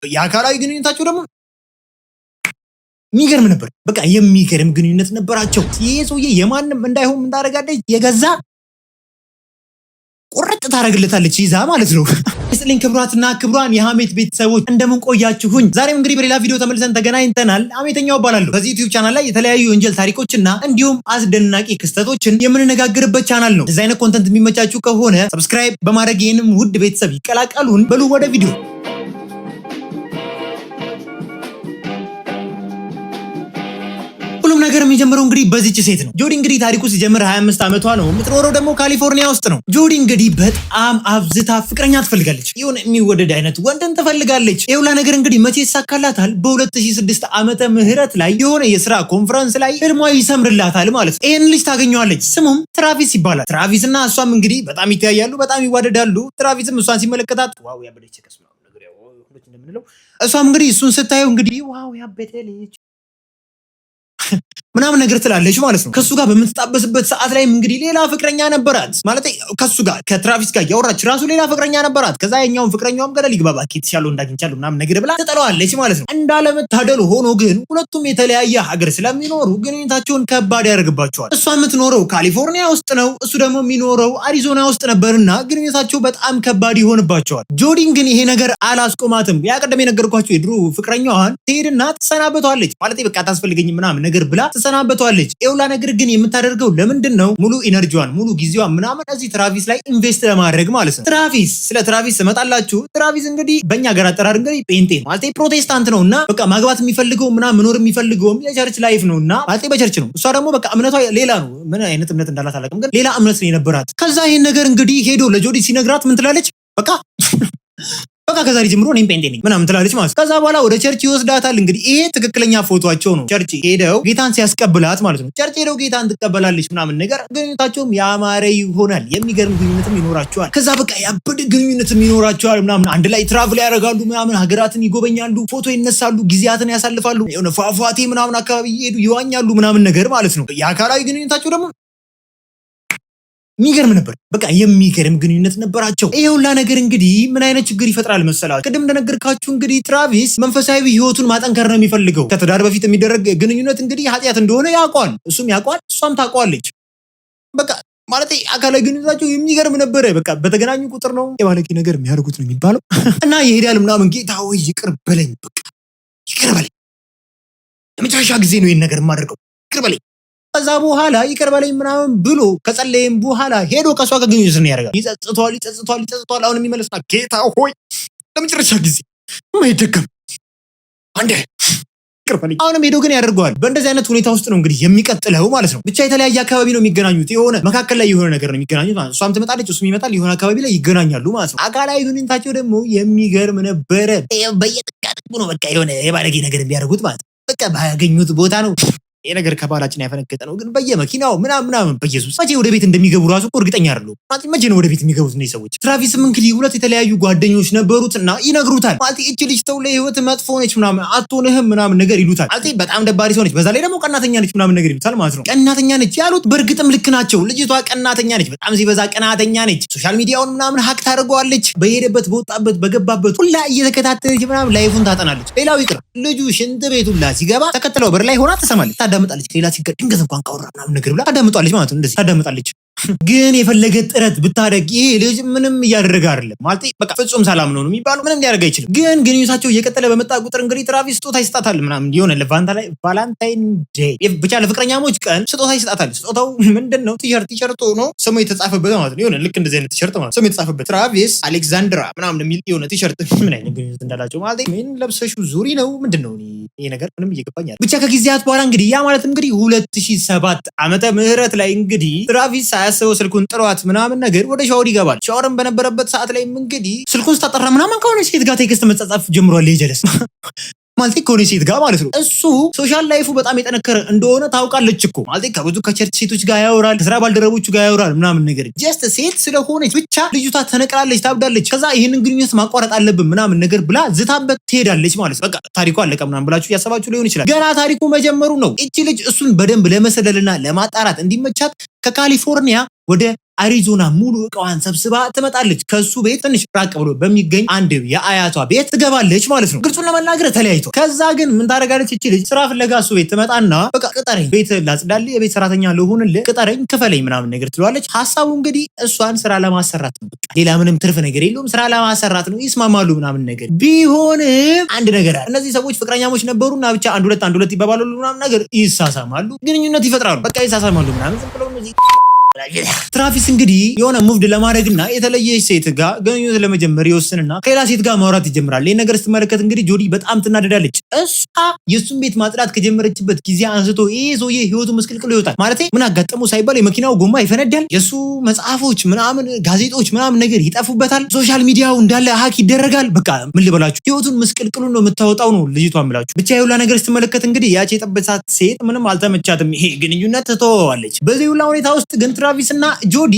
የአካላዊ ግንኙነታቸው ደግሞ የሚገርም ነበር። በቃ የሚገርም ግንኙነት ነበራቸው። ይሄ ሰውዬ የማንም እንዳይሆን ምን ታደርጋለች? የገዛ ቁርጥ ታደርግለታለች ይዛ ማለት ነው። ስጥልኝ ክቡራትና ክቡራን የሀሜት ቤተሰቦች እንደምን ቆያችሁኝ? ዛሬም እንግዲህ በሌላ ቪዲዮ ተመልሰን ተገናኝተናል። ሀሜተኛው እባላለሁ። በዚህ ዩቲዩብ ቻናል ላይ የተለያዩ የወንጀል ታሪኮችና እንዲሁም አስደናቂ ክስተቶችን የምንነጋገርበት ቻናል ነው። እዚህ አይነት content የሚመቻችሁ ከሆነ subscribe በማድረግ ይህንም ውድ ቤተሰብ ይቀላቀሉን። በሉ ወደ ቪዲዮ። ሁሉም ነገር የሚጀምረው እንግዲህ በዚች ሴት ነው። ጆዲ እንግዲህ ታሪኩ ሲጀምር 25 ዓመቷ ነው። የምትኖረው ደግሞ ካሊፎርኒያ ውስጥ ነው። ጆዲ እንግዲህ በጣም አብዝታ ፍቅረኛ ትፈልጋለች። የሆነ የሚወደድ አይነት ወንድን ትፈልጋለች። ይህ ሁላ ነገር እንግዲህ መቼ ይሳካላታል? በ2006 ዓመተ ምህረት ላይ የሆነ የስራ ኮንፈረንስ ላይ ህልሟ ይሰምርላታል ማለት ነው። ይህን ልጅ ታገኘዋለች። ስሙም ትራቪስ ይባላል። ትራቪስ እና እሷም እንግዲህ በጣም ይተያያሉ፣ በጣም ይዋደዳሉ። ትራቪስም እሷን ሲመለከታት wow ያበደች chicks ምናምን ነገር ያው ወንዶች እንደምንለው እሷም እንግዲህ እሱን ስታየው እንግዲህ wow ያበደ ልጅ ምናምን ነገር ትላለች ማለት ነው። ከሱ ጋር በምትጣበስበት ሰዓት ላይም እንግዲህ ሌላ ፍቅረኛ ነበራት ማለት ከሱ ጋር ከትራቪስ ጋር እያወራች ራሱ ሌላ ፍቅረኛ ነበራት። ከዛ የኛውን ፍቅረኛውም ገደል ይግባ እባክህ የተሻለው እንዳግኝቻለሁ ምናምን ነገር ብላ ትጠለዋለች ማለት ነው። እንዳለመታደል ሆኖ ግን ሁለቱም የተለያየ ሀገር ስለሚኖሩ ግንኙነታቸውን ከባድ ያደርግባቸዋል። እሷ የምትኖረው ካሊፎርኒያ ውስጥ ነው፣ እሱ ደግሞ የሚኖረው አሪዞና ውስጥ ነበርና ግንኙነታቸው በጣም ከባድ ይሆንባቸዋል። ጆዲን ግን ይሄ ነገር አላስቆማትም። ያ ቀደም የነገርኳቸው የድሮ ፍቅረኛዋን ትሄድና ትሰናበቷለች። ማለት በቃ አታስፈልገኝም ምናምን ነገር ብላ ትሰናበቷለች። ይሄ ሁላ ነገር ግን የምታደርገው ለምንድን ነው? ሙሉ energy ዋን ሙሉ ጊዜዋን ምናምን እዚህ ትራቪስ ላይ invest ለማድረግ ማለት ነው። ትራቪስ ስለ ትራቪስ ስመጣላችሁ ትራቪስ እንግዲህ በእኛ ሀገር አጠራር እንግዲህ ጴንጤ ነው ማለት ፕሮቴስታንት ነው እና በቃ ማግባት የሚፈልገው ምናምን መኖር የሚፈልገውም የ church life ነው እና ማለት በ church ነው። እሷ ደግሞ በቃ እምነቷ ሌላ ነው። ምን አይነት እምነት እንዳላት አላውቅም፣ ግን ሌላ እምነት ነው የነበራት። ከዛ ይህን ነገር እንግዲህ ሄዶ ለጆዲ ሲነግራት ምን ትላለች? በቃ በቃ ከዛሬ ጀምሮ እኔም ጴንጤ ነኝ ምናምን ትላለች ማለት ነው። ከዛ በኋላ ወደ church ይወስዳታል። እንግዲህ ይሄ ትክክለኛ ፎቶቸው ነው። church ሄደው ጌታን ሲያስቀብላት ማለት ነው። church ሄደው ጌታን ትቀበላለች ምናምን ነገር ግንኙነታቸውም ያማረ ይሆናል። የሚገርም ግንኙነትም ይኖራቸዋል። ከዛ በቃ ያበደ ግንኙነትም ይኖራቸዋል ምናምን አንድ ላይ travel ያደርጋሉ ምናምን ሀገራትን ይጎበኛሉ፣ ፎቶ ይነሳሉ፣ ጊዜያትን ያሳልፋሉ። የሆነ ፏፏቴ ምናምን አካባቢ እየሄዱ ይዋኛሉ ምናምን ነገር ማለት ነው። የአካላዊ ግንኙነታቸው ደግሞ የሚገርም ነበር። በቃ የሚገርም ግንኙነት ነበራቸው። ይሄ ሁላ ነገር እንግዲህ ምን አይነት ችግር ይፈጥራል መሰላችሁ? ቅድም እንደነገርካችሁ እንግዲህ ትራቪስ መንፈሳዊ ሕይወቱን ማጠንከር ነው የሚፈልገው። ከትዳር በፊት የሚደረግ ግንኙነት እንግዲህ ኃጢአት እንደሆነ ያውቋል፣ እሱም ያውቋል፣ እሷም ታውቋለች። በቃ ማለት አካላዊ ግንኙነታቸው የሚገርም ነበረ። በቃ በተገናኙ ቁጥር ነው የባለጌ ነገር የሚያደርጉት ነው የሚባለው እና ይሄዳል ምናምን። ጌታ ሆይ ይቅር በለኝ፣ በቃ ይቅር በለኝ፣ ለመጨረሻ ጊዜ ነው ይህን ነገር የማደርገው፣ ይቅር በለኝ። ከዛ በኋላ ይቅር በለኝ ምናምን ብሎ ከጸለይም በኋላ ሄዶ ከእሷ ጋር ግንኙነት ነው ያደርጋል። ይጸጽተዋል፣ ይጸጽተዋል፣ ይጸጽተዋል። አሁን የሚመለስና ጌታ ሆይ ለመጨረሻ ጊዜ የማይደገም አንዴ ይቅር በለኝ። አሁንም ሄዶ ግን ያደርገዋል። በእንደዚህ አይነት ሁኔታ ውስጥ ነው እንግዲህ የሚቀጥለው ማለት ነው። ብቻ የተለያየ አካባቢ ነው የሚገናኙት። የሆነ መካከል ላይ የሆነ ነገር ነው የሚገናኙት ማለት ነው። እሷም ትመጣለች፣ እሱም ይመጣል። የሆነ አካባቢ ላይ ይገናኛሉ ማለት ነው። አካላዊ ግንኙነታቸው ደግሞ የሚገርም ነበረ። በየጥቃጥቁ ነው በቃ የሆነ የባለጌ ነገር የሚያደርጉት ማለት ነው። በቃ ባያገኙት ቦታ ነው። ይሄ ነገር ከባህላችን ያፈነገጠ ነው። ግን በየመኪናው ምናምን ምናምን በኢየሱስ መቼ ወደ ቤት እንደሚገቡ ራሱ እኮ እርግጠኛ አይደለሁም። ማለት መቼ ነው ወደ ቤት የሚገቡት እነዚህ ሰዎች? ትራቪስም እንግዲህ ሁለት የተለያዩ ጓደኞች ነበሩት እና ይነግሩታል። ማለት እቺ ልጅ ተው ለህይወት መጥፎ ነች ምናምን አትሆንህም ምናምን ነገር ይሉታል። ማለት በጣም ደባሪ ሰው ነች፣ በዛ ላይ ደግሞ ቀናተኛ ነች ምናምን ነገር ይሉታል ማለት ነው። ቀናተኛ ነች ያሉት በእርግጥም ልክ ናቸው። ልጅቷ ቀናተኛ ነች፣ በጣም ሲበዛ ቀናተኛ ነች። social media ውን ምናምን hack ታደርገዋለች። በሄደበት በወጣበት በገባበት ሁላ እየተከታተለች ምናምን life ኡን ታጠናለች። ሌላው ይቅር ልጁ ሽንት ቤት ሁላ ሲገባ ተከትለው በር ላይ ሆና ትሰማለች፣ ታዳምጣለች። ሌላ ሲገ ድንገት እንኳን ካወራ ምናምን ነገር ብላ ታዳምጧለች ማለት ነው። እንደዚህ ታዳምጣለች። ግን የፈለገ ጥረት ብታደርግ ይሄ ልጅ ምንም እያደረገ አይደለም ማለት በቃ ፍጹም ሰላም ነው የሚባለው፣ ምንም ሊያደርግ አይችልም። ግን ግንኙነታቸው እየቀጠለ በመጣ ቁጥር እንግዲህ ትራቪስ ስጦታ ይሰጣታል ምናምን የሆነ Valentine Day ብቻ ለፍቅረኛሞች ቀን ስጦታ ይሰጣታል። ስጦታው ምንድን ነው? ቲሸርት ቲሸርት ሆኖ ስሙ የተጻፈበት ማለት ነው። የሆነ ልክ እንደዚህ አይነት ቲሸርት ማለት ስሙ የተጻፈበት ትራቪስ አሌክዛንድራ ምናምን የሚል የሆነ ቲሸርት። ምን አይነት ግንኙነት እንዳላቸው ማለት ምን ለብሰሽው ዙሪ ነው ምንድን ነው ይሄ ነገር ምንም እየገባኝ አይደለም። ብቻ ከጊዜያት በኋላ እንግዲህ ያ ማለት እንግዲህ 2007 ዓመተ ምህረት ላይ እንግዲህ ትራቪስ ሳያስበው ስልኩን ጥሏት ምናምን ነገር ወደ ሻወር ይገባል። ሻወርም በነበረበት ሰዓት ላይ እንግዲህ ስልኩን ስታጠራ ምናምን ከሆነ ሴት ጋር text መጻጻፍ ጀምሯል። የጀለስ ማለት ከሆነ ሴት ጋር ማለት ነው። እሱ social life ኡ በጣም የጠነከረ እንደሆነ ታውቃለች እኮ ማለት ከብዙ ከ church ሴቶች ጋር ያወራል፣ ከስራ ባልደረቦቹ ጋር ያወራል ምናምን ነገር just ሴት ስለሆነች ብቻ ልጅቷ ተነቅላለች፣ ታብዳለች። ከዛ ይህንን ግንኙነት ማቋረጥ አለብን ምናምን ነገር ብላ ዝታበት ትሄዳለች ማለት ነው። በቃ ታሪኩ አለቀ ምናምን ብላችሁ እያሰባችሁ ሊሆን ይችላል። ገና ታሪኩ መጀመሩ ነው። እቺ ልጅ እሱን በደንብ ለመሰለልና ለማጣራት እንዲመቻት ከካሊፎርኒያ ወደ አሪዞና ሙሉ እቃዋን ሰብስባ ትመጣለች። ከሱ ቤት ትንሽ ራቅ ብሎ በሚገኝ አንድ የአያቷ ቤት ትገባለች ማለት ነው። ግልጹን ለመናገር ተለያይቶ። ከዛ ግን ምን ታደርጋለች እቺ ልጅ? ስራ ፍለጋ እሱ ቤት ትመጣና በቃ ቅጠረኝ፣ ቤት ላጽዳልህ፣ የቤት ሰራተኛ ልሁንልህ፣ ቅጠረኝ፣ ክፈለኝ ምናምን ነገር ትለዋለች። ሀሳቡ እንግዲህ እሷን ስራ ለማሰራት ነው። በቃ ሌላ ምንም ትርፍ ነገር የለውም። ስራ ለማሰራት ነው። ይስማማሉ ምናምን ነገር። ቢሆንም አንድ ነገር አለ። እነዚህ ሰዎች ፍቅረኛሞች ነበሩና ብቻ አንድ ሁለት አንድ ሁለት ይባባላሉ ምናምን ነገር፣ ይሳሳማሉ፣ ግንኙነት ይፈጥራሉ። በቃ ይሳሳማሉ ምናምን ዝም ብለው እነዚህ። ትራቪስ እንግዲህ የሆነ moved ለማድረግና የተለየ ሴት ጋር ግንኙነት ለመጀመር ይወስንና ከሌላ ሴት ጋር ማውራት ይጀምራል። ይህን ነገር ስትመለከት እንግዲህ ጆዲ በጣም ትናደዳለች። እሷ የእሱን ቤት ማጽዳት ከጀመረችበት ጊዜ አንስቶ ይህ ሰውዬ ህይወቱ ምስቅልቅሉ ይወጣል። ማለት ምን አጋጠመው ሳይባል የመኪናው ጎማ ይፈነዳል። የእሱ መጽሐፎች ምናምን፣ ጋዜጦች ምናምን ነገር ይጠፉበታል። Social media ው እንዳለ hack ይደረጋል። በቃ ምን ልበላችሁ፣ ህይወቱን ምስቅልቅሉን ነው የምታወጣው ነው ልጅቷ ምላችሁ። ብቻ የሁላ ነገር ስትመለከት እንግዲህ ያቺ የጠበሳት ሴት ምንም አልተመቻትም። ይሄ ግንኙነት ትተወዋለች። በዚህ ሁላ ሁኔታ ውስጥ ግን ትራቪስ እና ጆዲ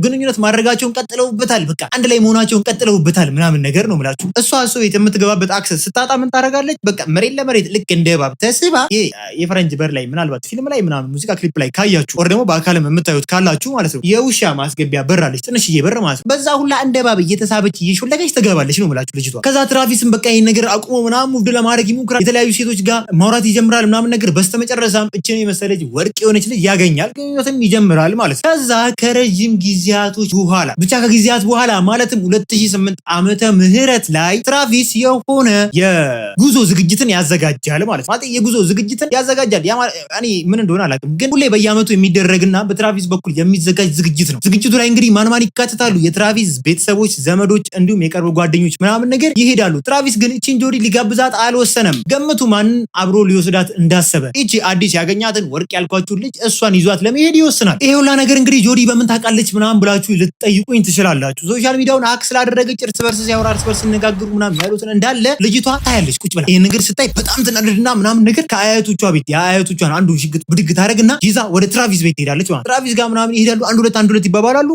ግንኙነት ማድረጋቸውን ቀጥለውበታል። በቃ አንድ ላይ መሆናቸውን ቀጥለውበታል ምናምን ነገር ነው ምላችሁ። እሷ እሱ ቤት የምትገባበት access ስታጣ ምን ታደርጋለች? በቃ መሬት ለመሬት ልክ እንደ እባብ ተስባ፣ ይሄ የፈረንጅ በር ላይ ምናልባት ፊልም ላይ ምናምን ሙዚቃ ክሊፕ ላይ ካያችሁ or ደግሞ በአካልም የምታዩት ካላችሁ ማለት ነው፣ የውሻ ማስገቢያ በር አለች፣ ትንሽዬ በር ማለት ነው። በዛ ሁላ እንደ እባብ እየተሳበች እየሾለከች ትገባለች ነው ምላችሁ ልጅቷ። ከዛ ትራቪስም በቃ ይሄን ነገር አቁሞ ምናምን moved ለማድረግ ይሞክራል። የተለያዩ ሴቶች ጋር ማውራት ይጀምራል ምናምን ነገር። በስተመጨረሻም እችን የመሰለች ወርቅ የሆነች ልጅ ያገኛል። ግንኙነትም ይጀምራል ማለት ነው። ከዛ ከረጅም ጊዜያቶች በኋላ፣ ብቻ ከጊዜያት በኋላ ማለትም 2008 ዓመተ ምህረት ላይ ትራቪስ የሆነ የጉዞ ዝግጅትን ያዘጋጃል ማለት ነው። ማለት የጉዞ ዝግጅትን ያዘጋጃል። ያ እኔ ምን እንደሆነ አላውቅም፣ ግን ሁሌ በየዓመቱ የሚደረግና በትራቪስ በኩል የሚዘጋጅ ዝግጅት ነው። ዝግጅቱ ላይ እንግዲህ ማን ማን ይካተታሉ? የትራቪስ ቤተሰቦች፣ ዘመዶች እንዲሁም የቅርብ ጓደኞች ምናምን ነገር ይሄዳሉ። ትራቪስ ግን እቺን ጆዲ ሊጋብዛት አልወሰነም። ገምቱ ማንን አብሮ ሊወስዳት እንዳሰበ። እቺ አዲስ ያገኛትን ወርቅ ያልኳችሁን ልጅ እሷን ይዟት ለመሄድ ይወስናል። ይሄ ሁላ ነገር እንግዲህ ጆዲ በምን ታውቃለች ምናምን ብላችሁ ልትጠይቁኝ ትችላላችሁ። Social media ውን hack ስላደረገች እርስ በርስ ሲያወራ፣ እርስ በርስ ሲነጋገሩ ምናምን ያሉትን እንዳለ ልጅቷ ታያለች ቁጭ ብላ። ይሄን ነገር ስታይ በጣም ትናደድና ምናምን ነገር ከአያቶቿ ቤት የአያቶቿን አንዱን ሽጉጥ ብድግ ታደርግና ይዛ ወደ ትራቪስ ቤት ትሄዳለች ማለት። ትራቪስ ጋር ምናምን ይሄዳሉ። አንድ ሁለት አንድ ሁለት ይባባላሉ።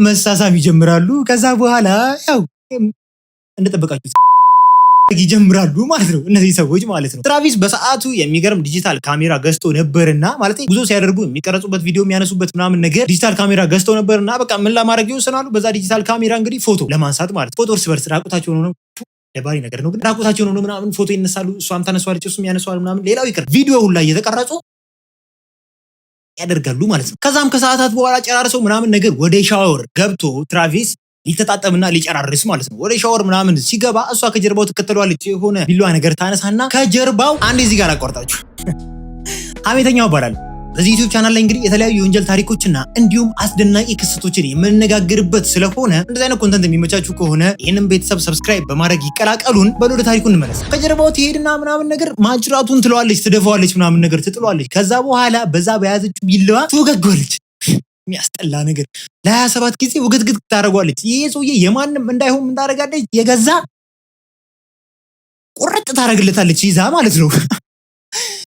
መሳሳም ይጀምራሉ። ከዛ በኋላ ያው እንደጠበቃችሁት ይጀምራሉ ማለት ነው፣ እነዚህ ሰዎች ማለት ነው። ትራቪስ በሰዓቱ የሚገርም ዲጂታል ካሜራ ገዝቶ ነበርና፣ ማለት ጉዞ ሲያደርጉ የሚቀረጹበት፣ ቪዲዮ የሚያነሱበት ምናምን ነገር ዲጂታል ካሜራ ገዝቶ ነበርና በቃ ምን ለማድረግ ይወስናሉ? በዛ ዲጂታል ካሜራ እንግዲህ ፎቶ ለማንሳት ማለት። ፎቶ እርስ በርስ ራቁታቸውን ሆነው፣ ደባሪ ነገር ነው ግን፣ ራቁታቸውን ሆነው ምናምን ፎቶ ይነሳሉ። እሷም ታነሷለች፣ እሱም ያነሷል ምናምን። ሌላው ይቅር ቪዲዮ ሁላ እየተቀረጹ ያደርጋሉ ማለት ነው። ከዛም ከሰዓታት በኋላ ጨራርሰው ምናምን ነገር ወደ ሻወር ገብቶ ትራቪስ ሊተጣጠብና ሊጨራርስ ማለት ነው። ወደ ሻወር ምናምን ሲገባ እሷ ከጀርባው ትከተለዋለች። የሆነ ቢላዋ ነገር ታነሳና ከጀርባው አንድ እዚህ ጋር አቋርጣችሁ ሀሜተኛው እባላለሁ። በዚህ YouTube channel ላይ እንግዲህ የተለያዩ የወንጀል ታሪኮችና እንዲሁም አስደናቂ ክስተቶችን የምንነጋገርበት ስለሆነ እንደዚህ አይነት content የሚመቻችሁ ከሆነ ይህንን ቤተሰብ subscribe በማድረግ ይቀላቀሉን። በል ወደ ታሪኩ እንመለስ። ከጀርባው ትሄድና ምናምን ነገር ማጅራቱን ትለዋለች፣ ትደፋዋለች፣ ምናምን ነገር ትጥለዋለች። ከዛ በኋላ በዛ በያዘችው ቢላዋ ትወጋዋለች። የሚያስጠላ ነገር ለ27 ጊዜ ውግትግት ታደርጓለች። ይሄ ሰውዬ የማንም እንዳይሆን ምን ታደርጋለች? የገዛ ቁርጥ ታደርግለታለች ይዛ ማለት ነው።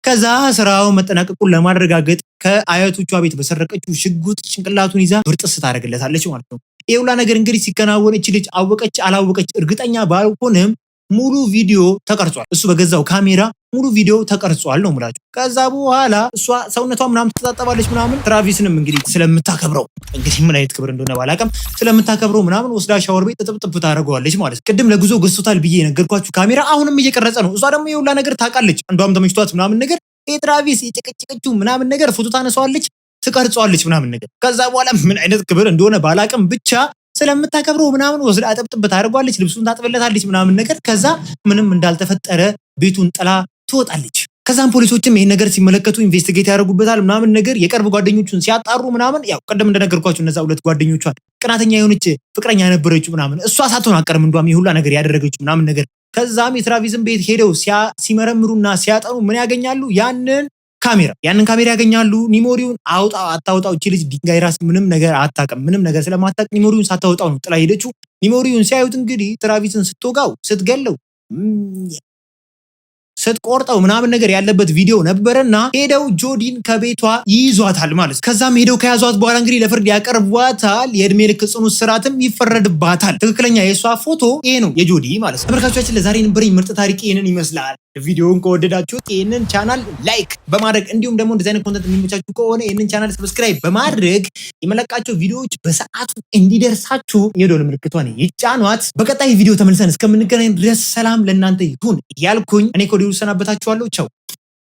ከዛ ስራው መጠናቀቁን ለማረጋገጥ ከአያቶቿ ቤት በሰረቀችው ሽጉጥ ጭንቅላቱን ይዛ ብርጥስ ታደርግለታለች ማለት ነው። ይህ ሁላ ነገር እንግዲህ ሲከናወን እች ልጅ አወቀች አላወቀች እርግጠኛ ባልሆንም ሙሉ ቪዲዮ ተቀርጿል። እሱ በገዛው ካሜራ ሙሉ ቪዲዮ ተቀርጿል ነው የምላችሁ። ከዛ በኋላ እሷ ሰውነቷ ምናምን ትታጠባለች ምናምን። ትራቪስንም እንግዲህ ስለምታከብረው፣ እንግዲህ ምን አይነት ክብር እንደሆነ ባላውቅም፣ ስለምታከብረው ምናምን ወስዳ ሻወር ቤት ጥጥብጥብ ታደርገዋለች ማለት ነው። ቅድም ለጉዞ ገዝቶታል ብዬ የነገርኳችሁ ካሜራ አሁንም እየቀረጸ ነው። እሷ ደግሞ የሁላ ነገር ታውቃለች። አንዷም ተመችቷት ምናምን ነገር ትራቪስ የጨቀጨቀችው ምናምን ነገር ፎቶ ታነሳዋለች፣ ትቀርጸዋለች ምናምን ነገር። ከዛ በኋላ ምን አይነት ክብር እንደሆነ ባላቅም ብቻ ስለምታከብረው ምናምን ወስዳ አጠብጥበት አድርጓለች፣ ልብሱን ታጥብለታለች ምናምን ነገር። ከዛ ምንም እንዳልተፈጠረ ቤቱን ጥላ ትወጣለች። ከዛም ፖሊሶችም ይህን ነገር ሲመለከቱ investigate ያደርጉበታል ምናምን ነገር። የቅርብ ጓደኞቹን ሲያጣሩ ምናምን ያው ቅድም እንደነገርኳቸው እነዛ ሁለት ጓደኞቿን ቅናተኛ የሆነች ፍቅረኛ የነበረችው ምናምን እሷ ሳትሆን አቀርም እንዷም የሁላ ነገር ያደረገችው ምናምን ነገር። ከዛም የትራቪስን ቤት ሄደው ሲመረምሩና ሲያጠኑ ምን ያገኛሉ? ያንን ካሜራ ያገኛሉ። Memory ውን አውጣ አታውጣው፣ እቺ ልጅ ድንጋይ ራስ ምንም ነገር አታውቅም። ምንም ነገር ስለማታውቅ memory ውን ሳታወጣው ነው ጥላ ሄደችው። Memory ውን ሲያዩት እንግዲህ ትራቪስን ስትወጋው፣ ስትገለው፣ ስትቆርጠው ምናምን ነገር ያለበት ቪዲዮ ነበረና ሄደው ጆዲን ከቤቷ ይይዟታል ማለት ነው። ከዛም ሄደው ከያዟት በኋላ እንግዲህ ለፍርድ ያቀርቧታል። የእድሜ ልክ ጽኑ እስራትም ይፈረድባታል። ትክክለኛ የእሷ ፎቶ ይሄ ነው፣ የጆዲ ማለት ነው። ተመልካቾቻችን፣ ለዛሬ የነበረኝ ምርጥ ታሪክ ይህንን ይመስላል። ቪዲዮውን ከወደዳችሁት ይህንን channel like በማድረግ፣ እንዲሁም ደግሞ እንደዚህ አይነት content የሚመቻችሁ ከሆነ ይህንን channel subscribe በማድረግ የመለቃቸው ቪዲዮዎች በሰዓቱ እንዲደርሳችሁ የደወል ምልክቷን ይጫኗት። በቀጣይ ቪዲዮ ተመልሰን እስከምንገናኝ ድረስ ሰላም ለእናንተ ይሁን እያልኩኝ እኔ ከወዲሁ እሰናበታችኋለሁ። ቻው።